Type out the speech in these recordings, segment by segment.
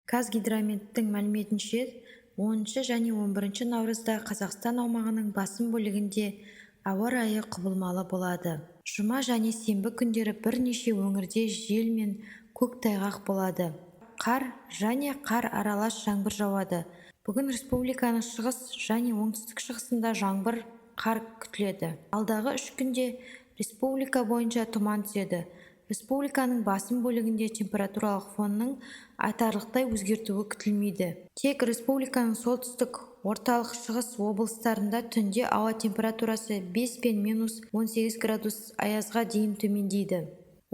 Қазгидрометтің мәліметінше, 10 және 11 наурызда Қазақстан аумағының басым бөлігінде ауа райы құбылмалы болады. Жұма және сенбі күндері бірнеше өңірде жел мен көктайғақ болады. Қар және қар аралас жаңбыр жауады. Бүгін республиканың шығыс және оңтүстік-шығысында жаңбыр, қар күтіледі. Алдағы 3 күнде республика бойынша тұман түседі. Республиканың басым бөлігінде температуралық фонның айтарлықтай өзгеруі күтілмейді. Тек республиканың солтүстік, орталық, шығыс облыстарында түнде ауа температурасы 5 пен минус 18 градус аязға дейін төмендейді.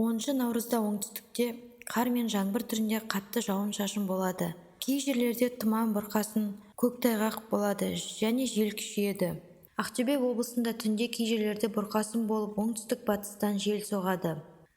10 наурызда оңтүстікте қар мен жаңбыр түрінде қатты жауын-шашын болады. Кей жерлерде тұман, бұрқасын, көктайғақ болады және жел күшейеді. Ақтөбе облысында түнде кей жерлерде бұрқасын болып, оңтүстік-батыстан жел соғады.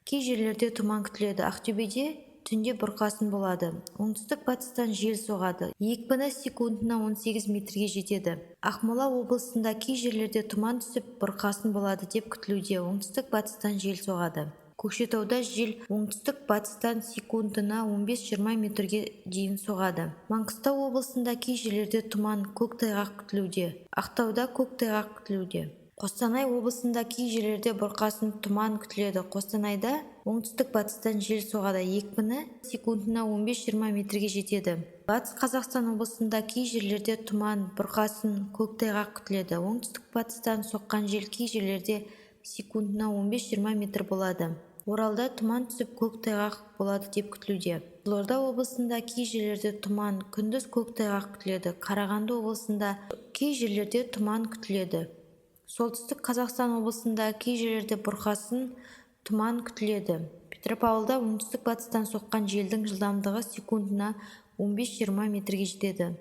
Кей жерлерде тұман күтіледі. Ақтөбеде түнде бұрқасын болады. Оңтүстік-батыстан жел соғады. Екпіні секундына 18 метрге жетеді. Ақмола облысында кей жерлерде тұман түсіп, бұрқасын болады деп күтілуде. Оңтүстік-батыстан жел соғады. Көкшетауда жел оңтүстік-батыстан секундына 15-20 метрге дейін соғады. Маңғыстау облысында кей жерлерде тұман, көктайғақ күтілуде. Ақтауда көктайғақ күтілуде. Қостанай облысында кей жерлерде бұрқасын, тұман күтіледі. Қостанайда оңтүстік-батыстан жел соғады. Екпіні секундына 15-20 метрге жетеді. Батыс Қазақстан облысында кей жерлерде тұман, бұрқасын, көктайғақ күтіледі. Оңтүстік-батыстан соққан жел кей жерлерде секундына 15-20 метр болады. Оралда тұман түсіп, көктайғақ болады деп күтілуде. Қызылорда облысында кей жерлерде тұман, күндіз көктайғақ күтіледі. Қарағанды облысында кей жерлерде тұман күтіледі. Солтүстік Қазақстан облысында кей жерлерде бұрқасын, тұман күтіледі. Петропавлда оңтүстік-батыстан соққан желдің жылдамдығы секундына 15-20 метрге жетеді.